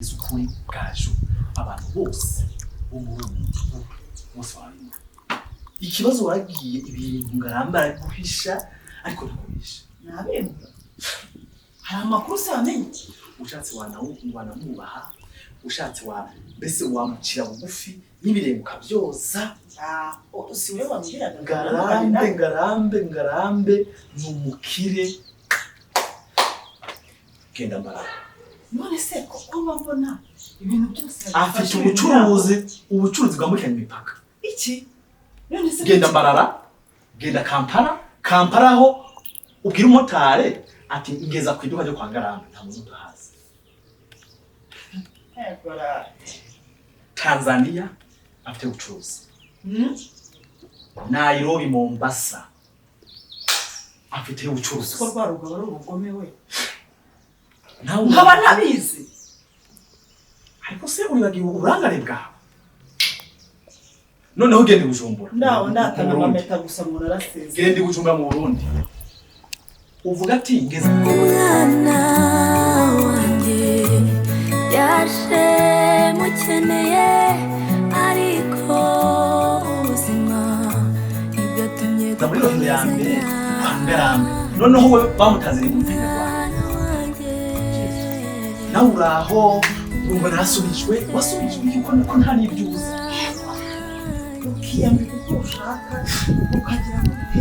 Ukuri bwaje, abantu bose bo muri uyu mudugudu bose barabimenya. Ikibazo waragiye ibintu Ngaramba araguhisha, ariko ntaguhisha. Nabemba, hari amakuru se wamenye? Ushatse wanamwubaha, ushatse wa mbese wamucira bugufi n'ibirenge ukabyoza. Ah, si we wambwiraga? Ngarambe, Ngarambe, Ngarambe ni umukire. Genda Mbarara. None se koko mba mbona ibintu byose Afite ubucuruzi, ubucuruzi bwambukiranya imipaka. Iki none se? Genda Mbarara, genda Kampala. Kampala aho ubwira umumotari ati: "Ngeza ku iduka ryo kwa Ngarambe", nta muntu utahazi. Egora. Tanzania afite ubucuruzi, Nairobi, Mombasa afite ubucuruzi. Ko rwa rugabo ari ubugome we. Nawe Nkaba ntabizi. Ariko se uribagiwe uburangare bwawe? Noneho genda i Bujumbura Ndaho mu ndatanga Burundi. amameta gusa ngo narasezeye. Genda i Bujumbura mu Burundi, uvuga ati: "Ngeze." Umwana wanjye yaje mukeneye, ariko ubuzima ntibwatumye Muri rohero ya mbere kwa Ngarambe, noneho we bamutaziriye mu Kinyarwanda. Umwana wanjye. Nawe uraho wumva narasubijwe, wasubijwe yuko ko nta n'ibyo uzi. Ukiyambika uko ushaka, ukagira gute,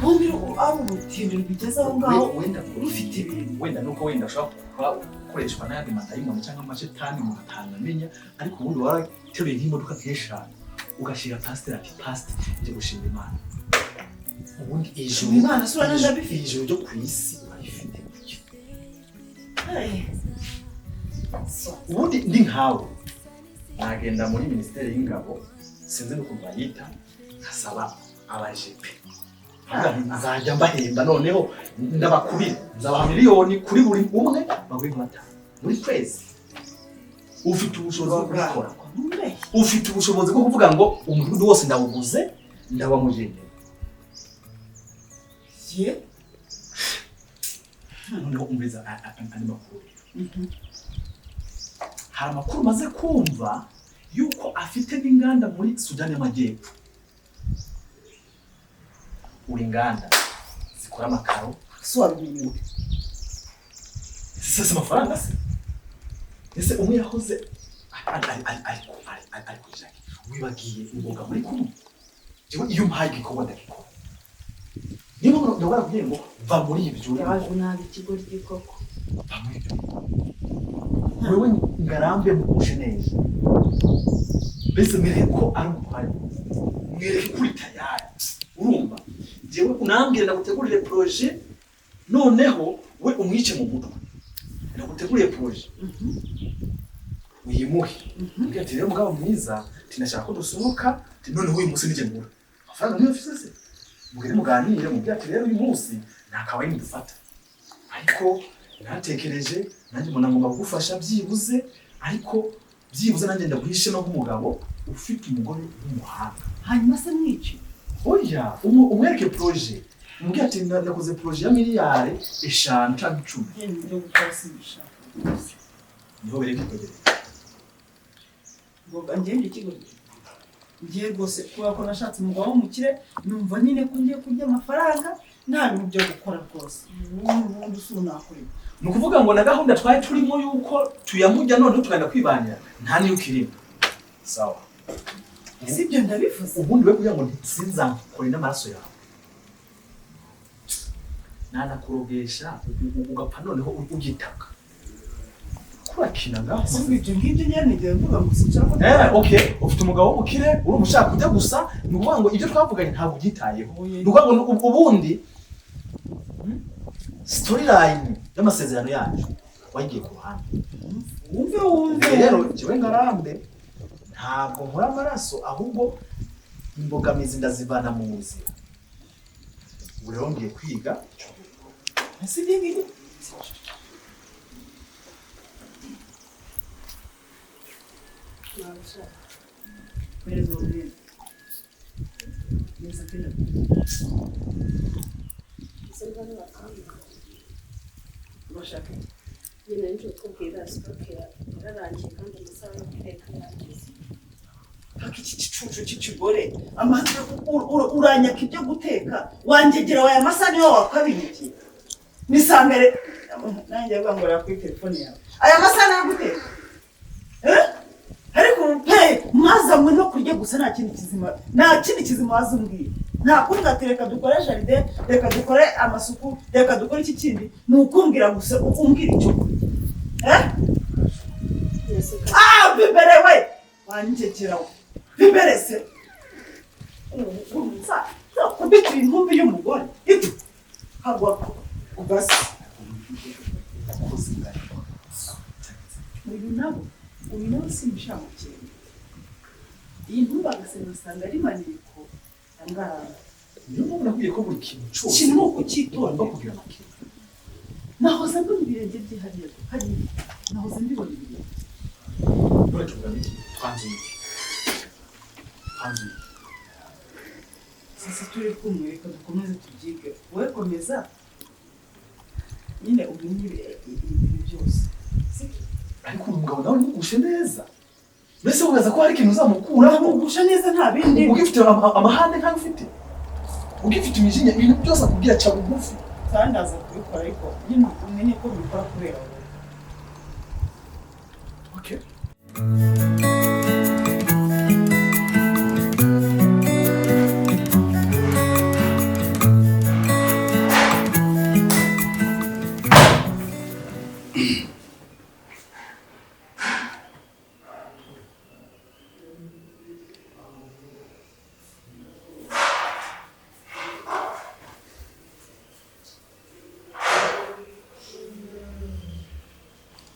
kumbi ari urutindi rugeze aho ngaho. Wenda Rufite ibintu. Wenda nuko wenda ushobora kuba ukoreshwa n'ayandi madayimoni cyangwa amashetani umuntu atanamenya, ariko ubundi warateruye nk'imodoka nk'eshanu ugashyira pasiteri ati: "Pasiteri, njye gushima Imana." Ubundi ijuru Imana se urabona ndabifite? Ijuru ryo ku isi urarifite. Ay. So, Ubundi ndi nkawe nagenda muri minisiteri y'ingabo, sinzi n'ukuntu bayita, nkasaba abajepe. Nkavuga nti: "Nzajya mbahemba, noneho ndabakubira, nzabaha miliyoni kuri buri umwe, baguhe nka batanu buri kwezi." Ufite ubushobozi bwo kubikora. Ntumbeshye. Ufite ubushobozi bwo kuvuga ngo umudugudu wose ndawuguze, ndabamugenera. Ye. Noneho umviriza andi makuru. Hari amakuru maze kumva yuko afite n'inganda muri Sudani y'Amajyepfo. Uri inganda zikora amakaro. So wabimenye ute? Si amafaranga se? Ese umwe yahoze ari kuri Jacques, wibagiye imboga muri kumwe? Jewe iyo umpaye igikorwa ndagikora. Niyo mpamvu ndabona kugira ngo va muri ibyo urimo. Yaje nabi ikigo ry'ikoko. Va muri ibyo. Wewe Ngarambe mugushe neza, mbese mwereke ko ari umutware, mwereke ko uri tayari. Urumva, jewe unambwira ndagutegurire projet, noneho we umwice mu mutwe. Ndaguteguriye projet, uyimuhe. Mbwira ati: "Rero mugabo mwiza," ati, "ndashaka ko dusohoka," ati, "noneho uyu munsi nije ngura amafaranga niyo mfise." Se mugende muganire, mubwire ati: "Rero uyu munsi nta kawaii dufata, ariko natekereje nanjye mbona ngomba kugufasha byibuze, ariko byibuze nanjye ndaguhishemo nk'umugabo ufite umugore w'umuhanga." Hanyuma se mwice? Oya, umwereke projet, umubwire ati: "Nakoze projet ya miliyari 5 cyangwa 10." Ibintu byo gukora simbishaka rwose. Niho bereka projet. Ngo ngende ikigo ngiye rwose, kubera ko nashatse umugabo w'umukire, numva nyine ko ngiye kurya amafaranga, nta bintu byo gukora rwose. Ubundi usi ubu nakora iki? Ni ukuvuga ngo na gahunda twari turimo yuko tuyamujya, noneho tukagenda kwibanira, nta niyo ukirimo. Sawa. Si ibyo ndabivuze. Ubundi we kugira ngo nsinzakore n'amaraso yawe, nanakurogesha ugapfa, noneho ugitaka kurakina ngaho. Si ibyo ngibyo nyine nigeze mvuga ngo sinshaka ko Okay, ufite umugabo w'umukire, urumva ushaka kujya gusa. Ni ukuvuga ngo ibyo twavuganye ntabwo ubyitayeho. Ni ukuvuga ngo ubundi storyline y'amasezerano yacu wayigiye ku ruhande. Wumve, wumve. Rero njyewe Ngarambe ntabwo nkora amaraso, ahubwo imbogamizi ndazivana mu nzira. Ubu rero ngiye kwiga. Si ibyo ngibyo. Nabishaka. Mpereza uwo mwenda. Neza pina. Ese niba ntibakambika? Urashaka iki? Nyine nje kukubwira stock yararangiye kandi amasaha yo guteka yageze. Paka iki gicucu cy'ikigore, uranyaka ibyo guteka, wangegera aya masaha niyo wakabihigiye. Ni saa mbere, nanjye avuga ngo kuri telefone yawe. Aya masaha niyo guteka. Ariko ubu pe mwazanywe no kurya gusa, nta kindi kizima, nta kindi kizima wazumbwiye. Nta kumbwira ati reka dukore jardin, reka dukore amasuku, reka dukore iki kindi, ni ukumbwira gusa umbwira icyo kurya. Ah, bibere we! Wangegera we. Bibere se. Kubitira intumbi y'umugore. Itu. Hagwa ku gasi. Uyu nabo, uyu nawe simushamukenge. Iyi ntumbi agasanga ari maneko angaranga. Niyo mpamvu nakubwiye ko buri kintu cyose Kintu ni ukucyitonda. ugomba kugira amakenga. Nahoze mbona ibirenge bye hariya, hariya. Nahoze mbibona ibirenge. None tuvuga iki? Twanzuye iki? Twanzuye iki? Sasa turi kumwe, reka dukomeze tubyige. Wowe komeza nyine umenye ibintu byose. Sibyo? Ariko uyu mugabo nawe ntugushe neza. Mbese wibaza ko hari ikintu uzamukuraho? Uramugusha neza nta bindi. Ugifite amahane nkayo ufite, ugifite imijinya, ibintu byose akubwira aca bugufi. Kandi aza kubikora, ariko nyine umenye ko bikora kubera wowe. Okay.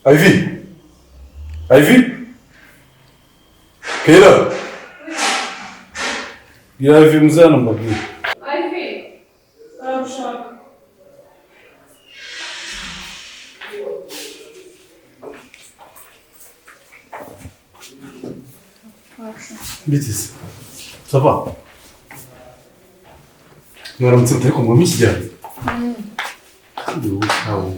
Ivy! Ivy! Kera! Bwira Ivy muze hano mbabwire. Ivy, baragushaka. Bite se? Ça va? Mwaramutse mutari kumva mukijyana? Kandi wowe ntawe.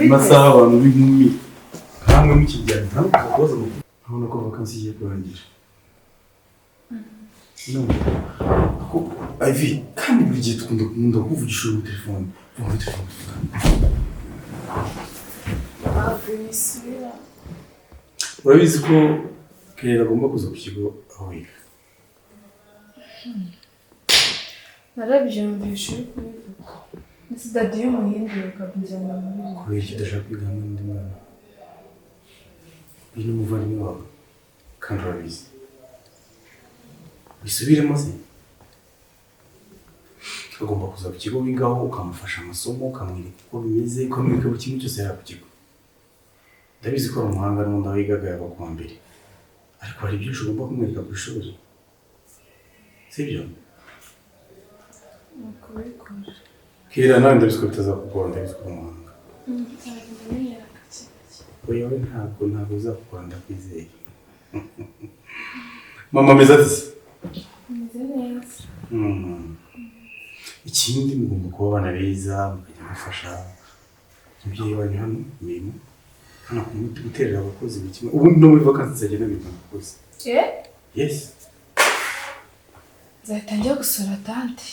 Amasaha abantu b'inkumi nkamwe mukijyana ntabwo kakoza mu urabona ko vakansi igiye kurangira. No. Ako Ivy, kandi buri gihe dukunda nkunda kuvugisha uri muri telefone. Vuga muri telefone tuvugane. Ntabwo bisubira. Urabizi ko Kera agomba kuza ku kigo aho yiga. Narabyumvishe uri kubivuga. Ndetse dadi iyo umuhinduye ukamujyana muri ibi. Kubera iki udashaka kwiga hamwe n'undi mwana? Uyu ni umuvandimwe wawe kandi urabizi. Bisubiremo se? Agomba kuza ku kigo wigaho, ukamufasha amasomo, ukamwereka uko bimeze, ukamwereka buri kimwe cyose yari ku kigo. Ndabizi ko ari umuhanga n'undi aho yigaga yaba kuwa mbere, ariko hari byinshi ugomba kumwereka ku ishuri, sibyo? Ni ukubikora. Kera nawe ndabizi ko bitazakugora, ndabizi ko uri umuhanga. Nzagenda menyera gake gake. Oya we ntabwo bizakugora, ndakwizeye. Mama ameze ate se? Ameze neza. Ikindi mugomba kuba abana beza, mukajya mufasha umubyeyi wanyu hano imirimo, hano guterera abakozi buri kimwe. Ubundi no muri vakansi nzajya nabirukana abakozi. Yes. Nzahita njya gusura tante.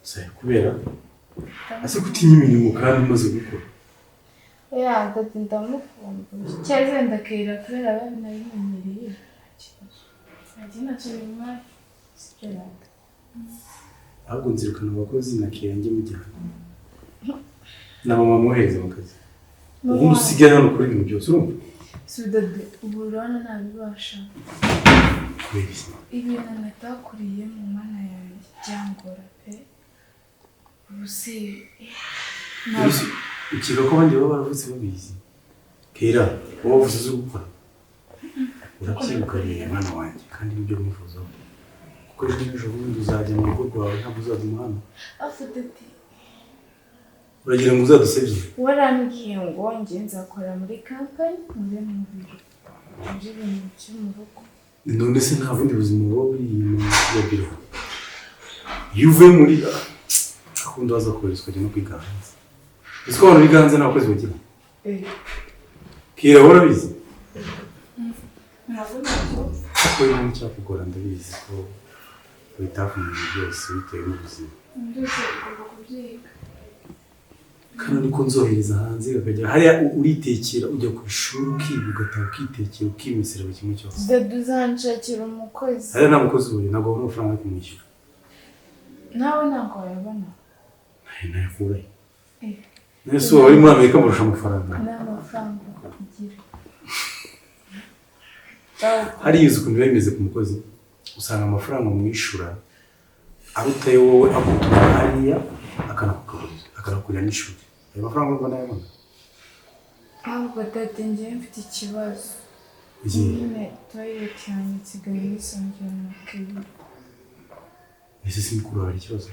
Se kubera ase kutinya imirimo kandi umaze gukura. Oya dadi ndamukumbuye. Cyangwa ndakira kubera nabimenyereye. Nta kibazo. Nta ntacyo bintwaye. Sibyo dada. Ahubwo nzirukana abakozi na Kera njye mujyana. Na mama amwohereza mu kazi. Ubundi usigaye hano ukora ibintu byose urumva? Si dadi ubu urabona ntabibasha. Kubera iki? Ibintu natakuriye mu mana yanjye byangora pe. Ubu se Ukeka ko abandi baba baravutse babizi. Kera wowe wavuze uzi gukora. Urabyibuka rero mwana wanjye kandi nibyo mwifuzaho. Kuko ejo n'ejo bundi uzajya mu rugo rwawe ntabwo uzaguma hano. Afite ati Uragira ngo uzadusebye? Warambwiye ngo njye nzakora muri kampani mube mu biro. Muri ibintu byo mu rugo. None se nta bundi buzima buba buri inyuma ya biro? Iyo uvuye muri akunda waza koherezwa ukajya no kwiga hanze. Uzi ko abantu biga hanze nta bakozi bagira? Kira wowe urabizi? Ntabwo ntabwo. Kuko iyo umuntu cyakugora ndabizi ko bitakumenya byose bitewe n'ubuzima. Byose ugomba kubyiga. Kano niko nzohereza hanze kakajya hariya uritekera ujya ku ishuri ukiga ugataha ukitekera ukimesera buri kimwe cyose. Dada uzanshakira umukozi. Hariya nta mukozi uhari ntabwo wabona amafaranga yo kumwishyura. Nawe ntabwo wayabona. Nayakurahe? Nese uba uri muri Amerika murusha amafaranga. Nta mafaranga ugira. Hariya uzi ukuntu biba bimeze ku mukozi, usanga amafaranga umwishyura aruta ayo wowe agutura hariya akanakugaburira akanakurira n'ishuri. Ayo mafaranga urumva nayabona? Ahubwo dada njyewe mfite ikibazo. Nyine toilet yanjye nsigaye yisongera na Kira. Ese si mukuru wawe hari ikibazo?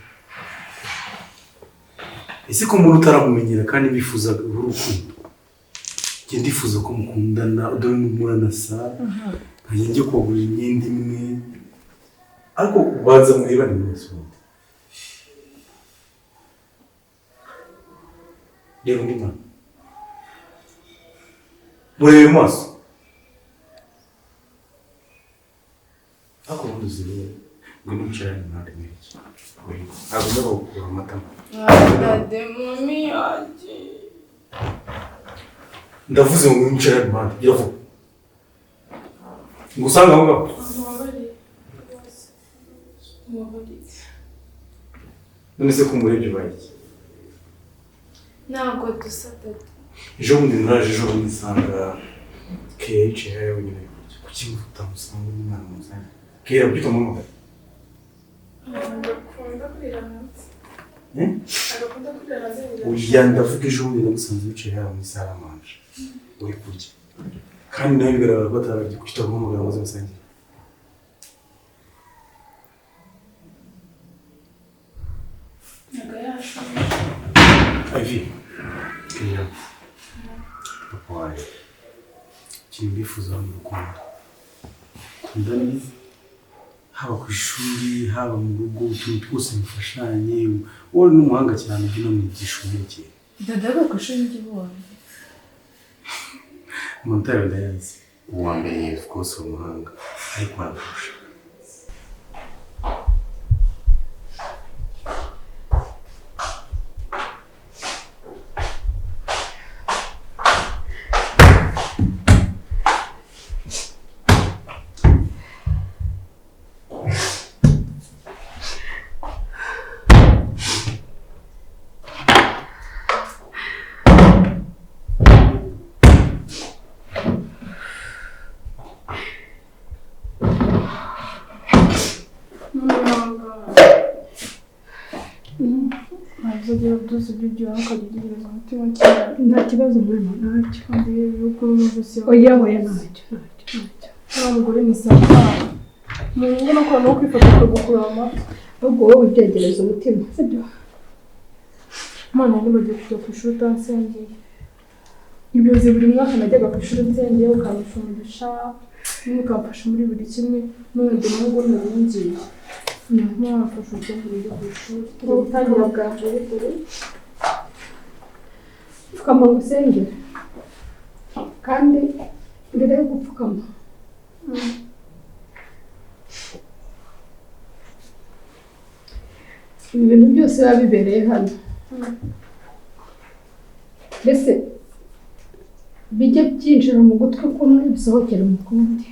Ese ko umuntu utaramumenyera kandi bifuza urukundo? Njye ndifuza ko mukundana, dore muranasa, nkajya njya kubagurira imyenda imwe, ariko ubanza murebane mwese ubundi. Reba undi mwana. Murebe mu maso. Ariko ubundi uzi rero, ngwino wicarane impande mwereke. Ntabwo njya kugukura amatama. Dada mami yanjye. Ndavuze ngo ngwino wicarane impande, gira vuba. Ngo usange aho ngaho. None se ko umurebye ubaye iki? Ntabwo dusa dada. Ejo bundi naraje ejo bundi nsanga Keya yicaye hariya wenyine ari kurya. Kuki utamusanga umwana muzanye? Keya kuki utamuhamagara? Agakunda kurira hanze. Agakunda kurira hanze. Oya ndavuga ejo bundi namusanze yicaye hariya muri salle à manger uri kurya. Kandi nawe bigaragara ko atararya. Kuki utamuhamagara ngo aze musangire? Ntabwo yashonje. Ivy, Keya, papa wawe, ikintu mbifuza ni urukundo. Kundane, haba ku ishuri, haba mu rugo, utuntu twose mufashanye. Wowe ni umuhanga cyane ujya unamwigisha umwerekeye. Dada avuga ku ishuri ry'ubuhanzi. Amanota yawe ndayazi. Uwa mbere of course uri umuhanga, ariko arakurusha. Nta kibazo mwana, ntacyo. Oya oya ntacyo ntacyo ntacyo. Wa mugore ni satani. Umuntu ubona ko no kwifata akagukura amatwi. Ahubwo wowe ubyegereza umutima, sibyo? Mwana nibagiwe kujya ku ishuri utansengeye. Ibyo buri mwaka najyaga ku ishuri nsengeye ukampa umugisha, nyine ukamfasha muri buri kimwe, none ndi mu rugo ngiye. Mwamfasha ujya ujya ku ishuri. Gutangira bwa mbere dore. Pfukama ngo usengere. Kandi mbere yo gupfukama ibi bintu byose biba bibereye hano, mbese bijye byinjira mu gutwi kumwe bisohokere mu kundi,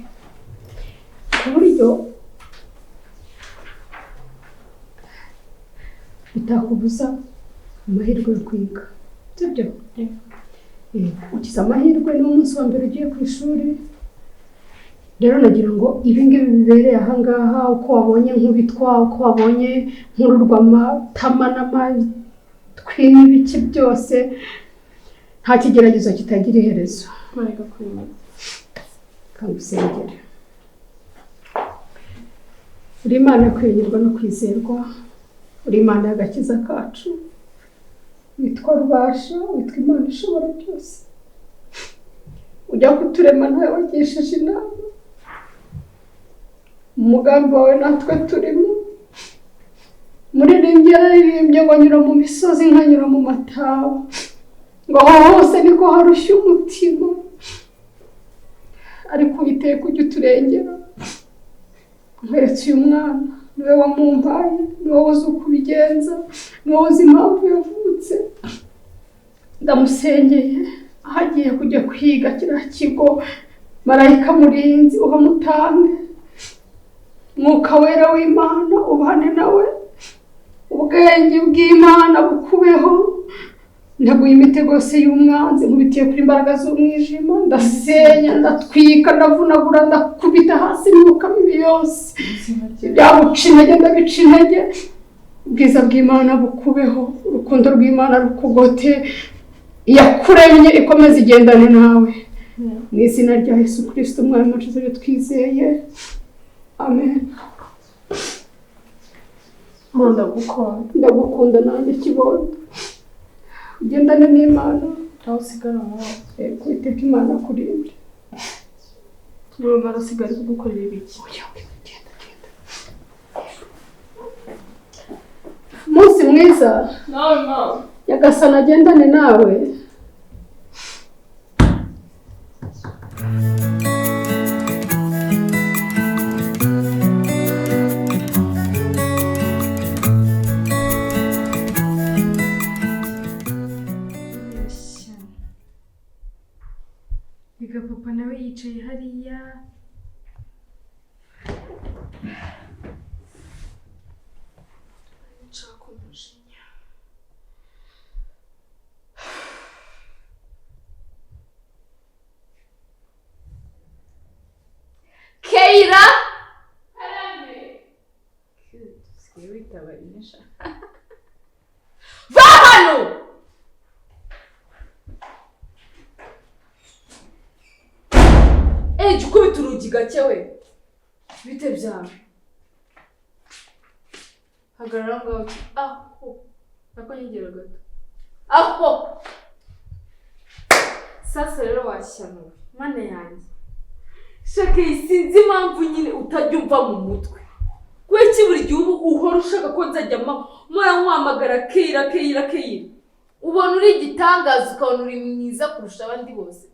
ku buryo bitakubuza amahirwe yo kwiga, sibyo? Ugize amahirwe ni umunsi wa mbere ugiye ku ishuri. Rero nagira ngo ibi ngibi bibereye aha ngaha, uko wabonye nkubitwa, uko wabonye nkururwa amatama n'amatwi n'ibiki byose, nta kigeragezo kitagira iherezo. Kangusengere. Uri Imana yo kwiringirwa no kwizerwa, uri Imana y'agakiza kacu, witwa Rubasha, witwa Imana ishobora byose. Ujya kuturema ntawe wagishije inama, umugambi wawe natwe turimo. Muririmbyi yararirimbye ngo anyura mu misozi nkanyura mu mataba, ngo aho hose niko harushya umutima, ariko Uwiteka ujya uturengera. Nkweretse uyu mwana, niwe wamumpaye, niwe uzi uko ubigenza, niwe uzi impamvu yavutse. Ndamusengeye aho agiye kujya kwiga kiriya kigo, marayika murinzi uhamutange, Mwuka Wera w'Imana ubane nawe, ubwenge bw'Imana bukubeho. Nteguye imitego yose y'umwanzi, nkubitiye kuri imbaraga z'umwijima, ndasenya, ndatwika, ndavunagura, ndakubita hasi imyuka mibi yose, ibyaguca intege ndabica intege. Ubwiza bw'Imana bukubeho, urukundo rw'Imana rukugote, iyakuremye ikomeze igendane nawe. Mu izina rya Yesu Kristo Umwami wacu twizeye, amen. Ndagukunda. Ndagukunda nanjye kibondo. Ugendane n'Imana aho usigara amahoro. Yego, Uwiteka Imana akurinde. Urumva arasigara ari kugukorera ibiki? Oya, genda genda. Umunsi mwiza. Nawe mama. Nyagasani agendane nawe. Reka papa nawe yicaye hariya. Nshaka umujinya. Keira! Usigaye witaba rimwe sha. Va hano! Ejo ukubita urugi gake we. Bite byawe? Hagarara ngaho uti aho. Nako nyegera gato. Aho! Sasa rero washyanuwe. Mana yanjye. Shaka sinzi impamvu nyine utajya umva mu mutwe. Kuki buri gihe uba uhora ushaka ko nzajya mpora nkwamagara Keira Keira Keira. Ubona uri igitangaza, ukabona uri mwiza kurusha abandi bose.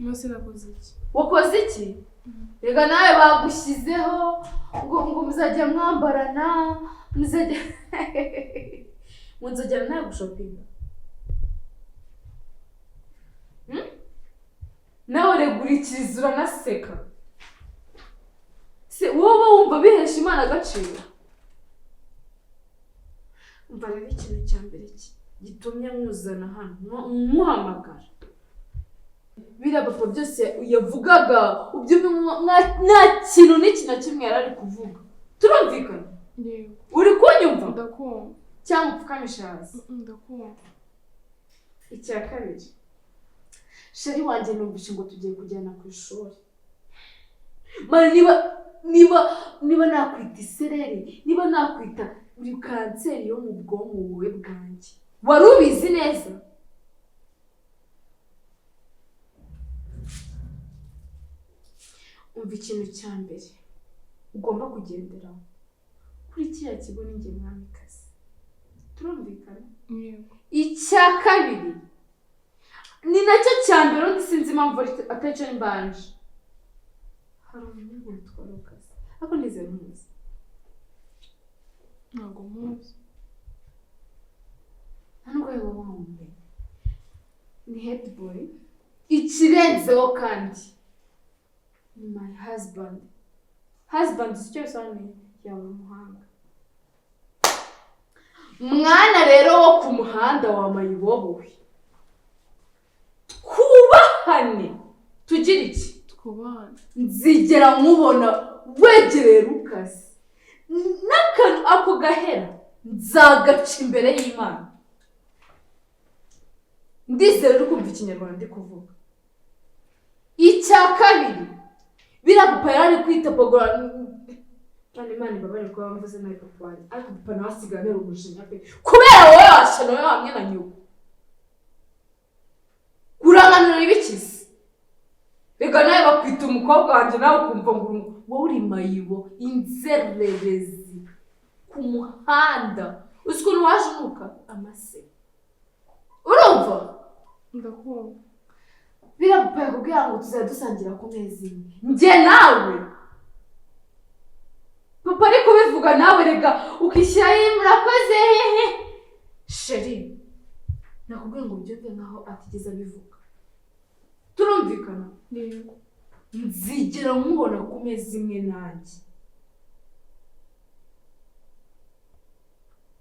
Umunsi nakoze iki? Wakoze iki? Reka nawe bagushyizeho ngo muzajya mwambarana, muzajya ngo nzajyana nawe gushopinga. Nawe regurikiriza uranaseka. Se wowe wumva bihesha Imana agaciro? Umva rero ikintu cya mbere gitumye nkuzana hano, nkuhamagara. Biriya papa byose yavugaga ubyumve, nta kintu n'iki na kimwe yari ari kuvuga. Turumvikana? Yego. Uri kunyumva? Ndakumva. Cyangwa upfukamisha hasi? Ndakumva. Icya kabiri, sheri wanjye numvise ngo tugiye kujyana ku ishuri. Mara niba nakwita isereri, niba nakwita uri kanseri yo mu bwonko wowe bwanjye, wari ubizi neza? Umva ikintu cya mbere ugomba kugenderaho kuri kiriya kigo ni njye mwamikazi. Turumvikana? Yego. Icya kabiri ni nacyo cya mbere, undi sinzi impamvu atari cyo mbanje. Hari umuhungu witwa Lucas, ariko ndizera umuzi. Ntabwo muzi. Nta nubwo yaba wamumenya. Ni head boy. Ikirenzeho kandi ni my husband. Husband si cyo bisobanuye, yaba umuhanga. Mwana rero wo ku muhanda wa mayibobo we, twubahane, tugire iki? Twubahane. Nzigera nkubona wegereye Lucas n'akantu ako gahera nzagaca imbere y'Imana. Ndizera uri kumva ikinyarwanda ndi kuvuga. Icya kabiri, biriya papa yari ari kwita pagura. None Imana imbabarire kuba mvuze nabi papa wanjye, ariko papa nawe asigaye amera umujinya pe, kubera wowe washyano wowe hamwe na nyoko. Kuranganura ibikizi. Reka nawe bakwita umukobwa wanjye, nawe ukumva ngo wowe uri mayibo, inzererezi. Ku muhanda uzi ukuntu waje unuka amase, urumva? Ndakumva. Biriya papa yakubwira ngo tuzajya dusangira ku meza imwe njye nawe, papa ari kubivuga nawe rega ukishyiraho murakoze hehe. Chéri, nakubwiye ngo ubyumve nkaho atigeze abivuga, turumvikana? Yego. Nzigera nkubona ku meza imwe nanjye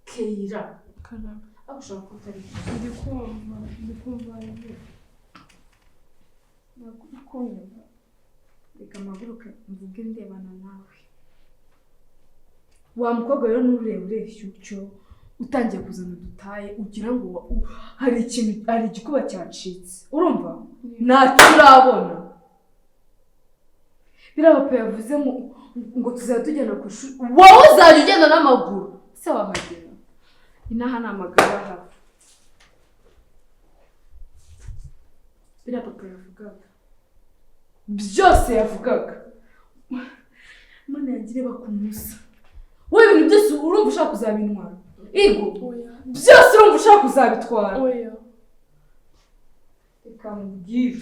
Keira? Karame. Aho ushobora kuba utari Ndi kumva, ndi kumva Ivy. Ntabwo uri kunyumva. Reka mpaguruke mvuge ndebana nawe. Wa mukobwa rero nturebe ureshya utyo, utangiye kuzana udutaye ugira ngo hari ikintu, hari igikuba cyacitse, urumva? Ntacyo urabona. Biriya papa yavuze ngo tuzajya tugenda ku ishuri, wowe uzajya ugenda n'amaguru se wahagera? Inaha ni amagara ahaba. Biriya papa yavugaga byose yavugaga, Mana yanjye, ireba ku musa wowe, ibintu byose urumva ushaka kuzabintwara igo? Oya. Byose urumva ushaka kuzabitwara? Oya. Reka nkubwire.